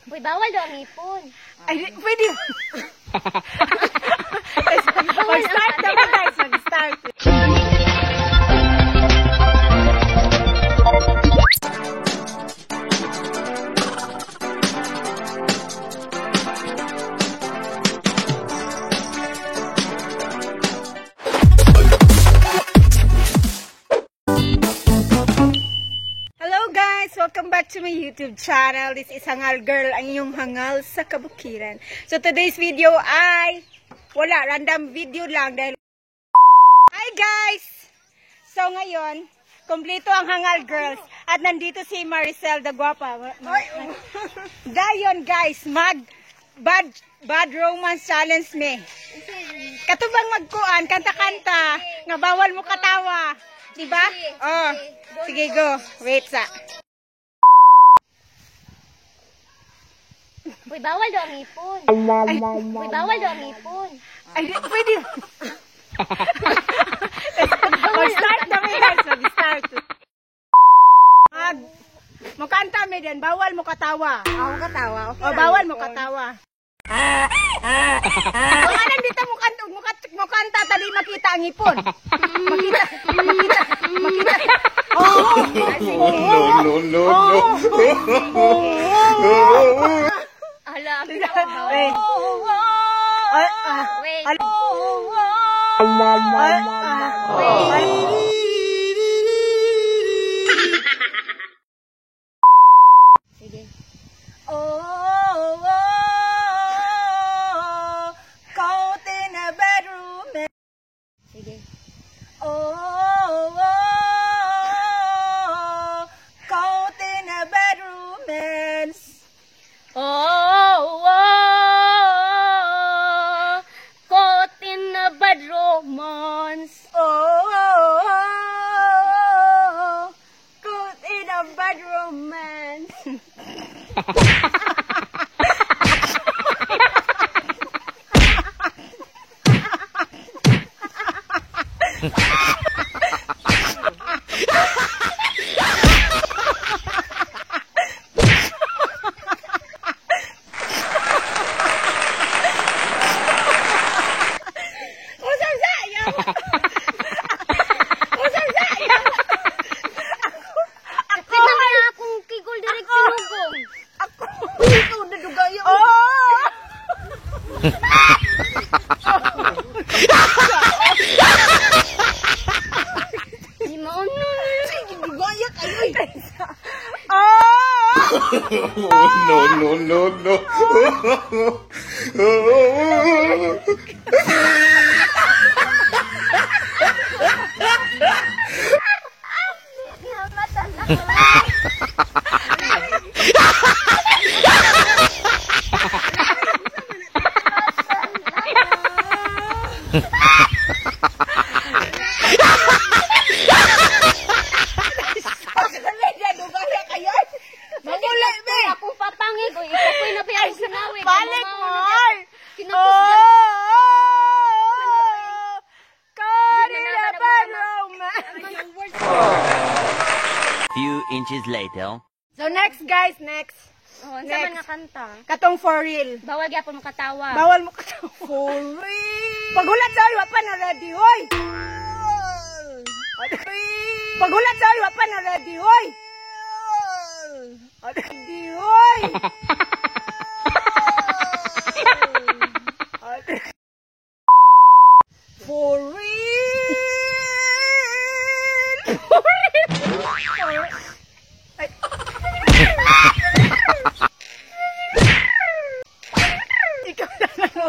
Uy, bawal daw ang ipon. Ay, di, pwede. Mag-start na ba, guys? Mag-start. Hello guys! Welcome back to my YouTube channel. This is Hangal Girl, ang iyong hangal sa kabukiran. So today's video ay wala, random video lang dahil. Hi guys! So ngayon, kompleto ang Hangal Girls at nandito si Maricel the Guapa. Dayon guys, mag bad bad romance challenge me. Katubang magkuan, kanta-kanta, nga bawal mo katawa. Diba? Oh, sige go. Wait sa. Uy, bawal daw ang ipon. Uy, bawal daw ang ipon. Ay, di, pwede. Mag-start na mi guys, mag-start. Mag mukanta mi din, bawal mo katawa. Ako katawa. Okay. O bawal mo katawa. Kung anong dito mukanta, mukanta tali makita ang ipon. Makita, makita, makita. Oh, Oh, no, no, no, no. Ala, ang Wait. Ah, ah. Wait. Ah, ah. Wait. Sige. Oh, oh, caught in a bedroom. Sige. Oh, oh, caught in a bad romance. Oh, caught in a bad romance. Oh, oh, caught in a bad romance. Usap sa ayaw. Usap sa ayaw. Ako na akong kigol direk sinugong. Ako. Ikaw na dugayo. Oh! Di mauna. Sige, dugaya kayo. Oh! Oh, no, no, no, no. Dugaya kayo. Mamulay, be. Akong papangig oy, ipapoy na pa ang sinawi. Balik mo. Ay. Kinapos. Oh! Caught in a bad romance. Few inches later. So next guys, next. Oh, unsa man Next. nga kanta? Katong for real. Bawal gyapon makatawa. Bawal mo katawa. For real. Paghulat sa wa pa na ready, hoy. Paghulat sa wa pa na ready, hoy. Ready, hoy. For real. For real. Ay. Ikaw sa ano?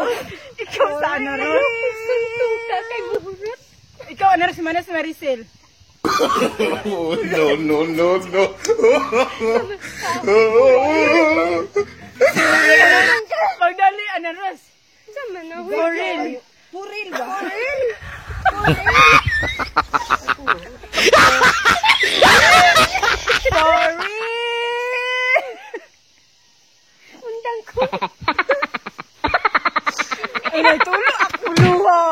Ikaw sa ano, Ron? Suntuka kay buhurot. Ikaw ano si Manas Maricel? Oh, no, no, no, no. Pagdali, ano, Ros? Unsa man na? For real. For real ba? For real? For real. Undang ko. Ay, nagtulo ako luha.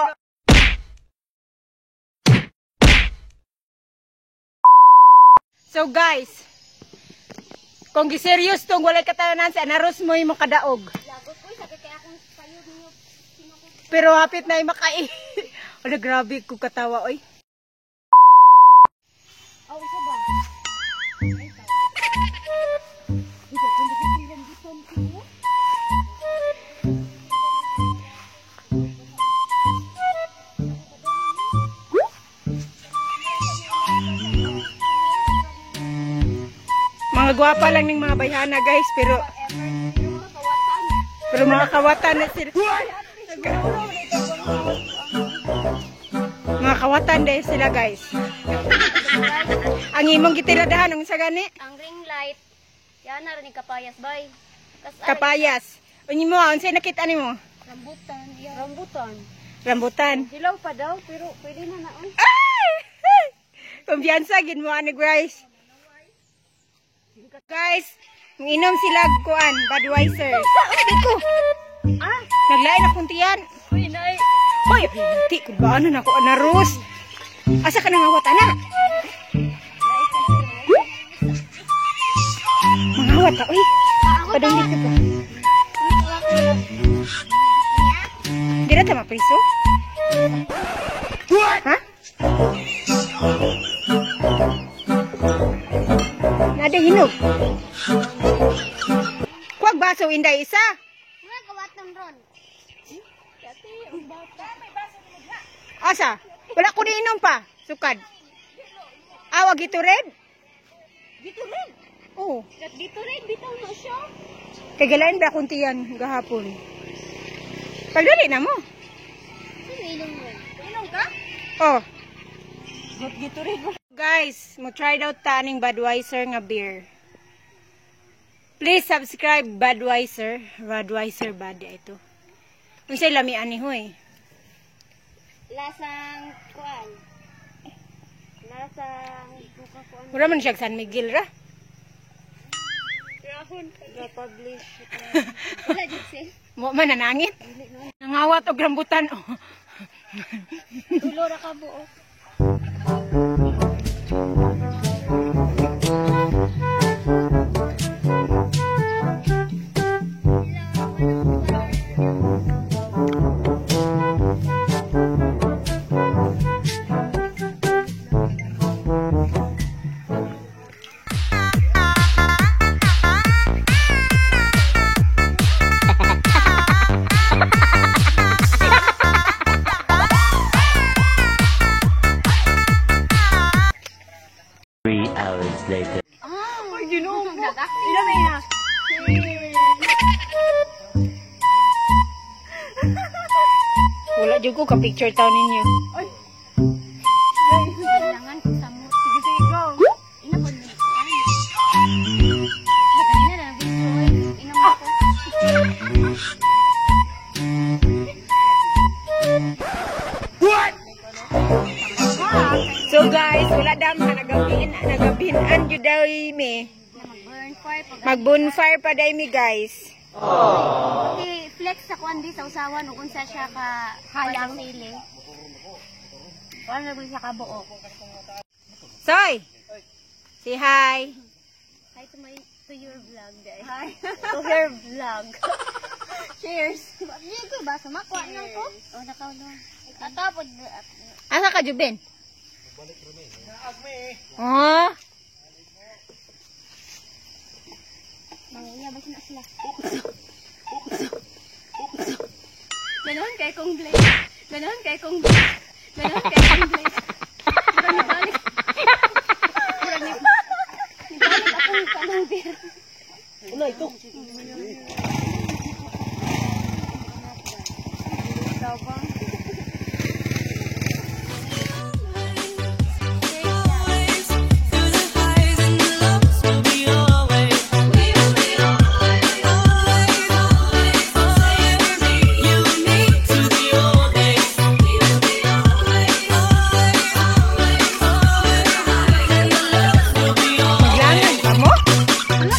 So guys, Kung gi-serious tong walay katanan sa anaros mo imong kadaog. Lagot ko, sakit kay akong payod ninyo. Pero hapit na makai. Ala, grabe ko katawa oy. Oh, isa ba? Mga gwapa lang ning mga bayhana guys, pero mga kawatan na sila. Mga kawatan dahil sila guys. Ang imong gitiradahan ang sa gani? Ang ring light. Yan na rin kapayas bay. Kapayas. Unyi mo, unsay nakita nimo? Rambutan. Yeah. Rambutan. Rambutan. Hilaw pa daw pero pwede na na. Ay! Kumpiyansa gid mo ani guys. Guys, nginom sila kuan Budweiser. Di ko. Ah, Naglain akong tiyan. uy nay. Hoy, di ko ba ano na ko anaros. Asa ka nangawat ana? Mangawat ta oy. Padung dito pa. Dira ta mapriso? Ha? Nada hinog. Kuwag baso inday isa. Mga kawatan ron. Asa? Wala ko inom pa. Sukad. Awa gitu red? Gitu red. Oo. Dito rin, bitaw na siya. Kay galain ba akong tiyan gahapon? Pagdali na mo. Sino ilong mo? Ilong ka? Oh. Gitu red. Guys, mo try out ta aning Budweiser nga beer. Please subscribe Budweiser. Budweiser bad ito. Unsay lami ani hoy? Lasang kuan. Lasang buka kuan. Mura man siya San Miguel ra. Ga-publish. Wala jud si. Mo man nanangit. Nangawat og rambutan. Oh. Tulo ra ka buok. Later. Ay, Ginoo mo. Ila na ya. Wala jud ko ka picture taon ninyo. Ay. Kailangan ko sa mo. Sige, sige, go. Ina po ni. Kanina na video. Ina mo ko. So guys, wala dam nagabihin jud daw mi. Mag-burn fire pag Mag bonfire pa day mi guys. Aww. Flex sa kuan di sa usawan ug unsa siya ka halang sili. Kuan na siya ka buok. Soy. Say hi. Hi to my to your vlog day. Hi. To her vlog. Cheers. Di ko ba sa makuha nang ko? Oh, nakaw no. Atapod. Asa ka Juben? Oh. Manguya ba sila sila? Ganon kay kong blade. Ganon kay kong blade. Ganon kay kong blade. Murag nibalik. Murag nibalik akong kanang beer. Ano ito? Maglangan ka mo? Ala.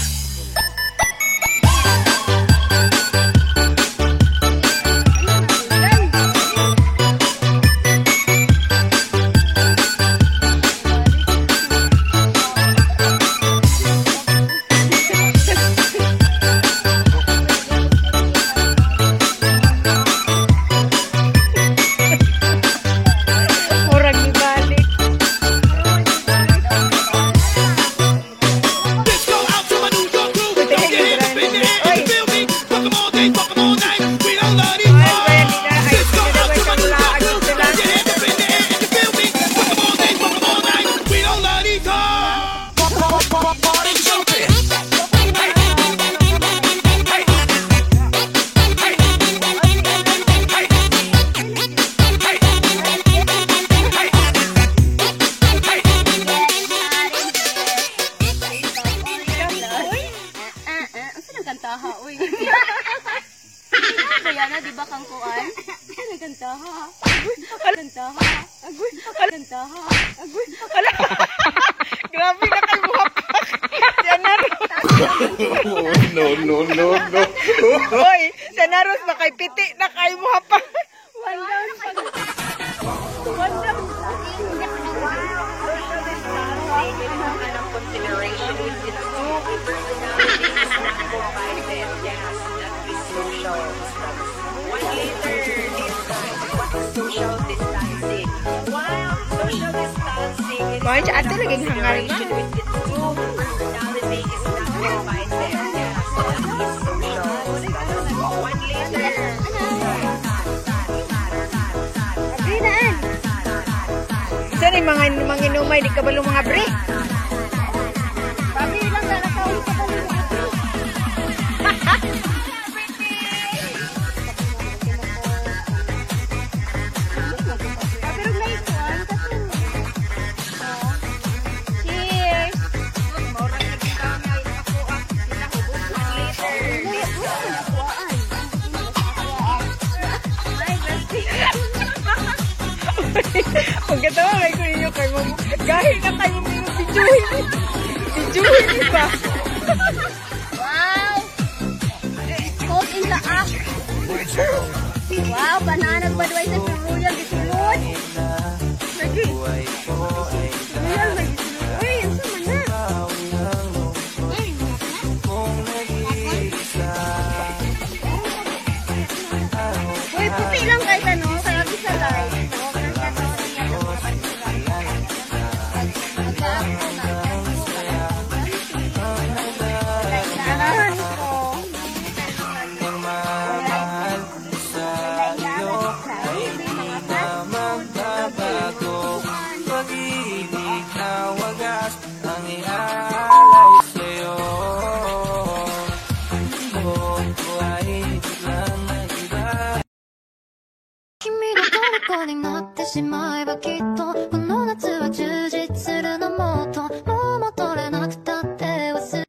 Kantaha, uy. Kaya na, di ba kang kuan? Kantaha. Kantaha. Agoy. Kantaha. Agoy. Wala. Grabe na kay buhak. Si Anaros. No, no, no, no. Hoy, si Anaros ba kay piti na kay buhak. One down. One down. Consideration with its two personalities not provided. Yes, that is social distance. 1 liter distance. What is social distancing? While social distancing is Mga siya, ate, laging hangal na. consideration with its two personality is not provided. Yes, that is social distancing. 1 liter. Agree na, Ann. Saan yung mga manginumay, di kabalo mga bre? Sabi lang na nakauli pa kami mga bre. Pero may kuan katong. Cheers. Maurang naging kami ako ah. Sila hubog. 1 liter. Ay, bestie. Pagkatawa may ko ninyo kay mo. Gahi na kayo mo videohin. Videohin ba? Wow! Coke in the app. Wow, banana Budweiser si Royal gisulod. Lagi. Royal lagi sulod. Uy, unsa man na? Uy, Uy, puti lang kay tano, kaya bisa light. Ganahan ko. Pag-ibig na wagas ang ialay sa'yo. Buong buhay biglang nag-iba. 君の虜になってしまえばきっとこの夏は充実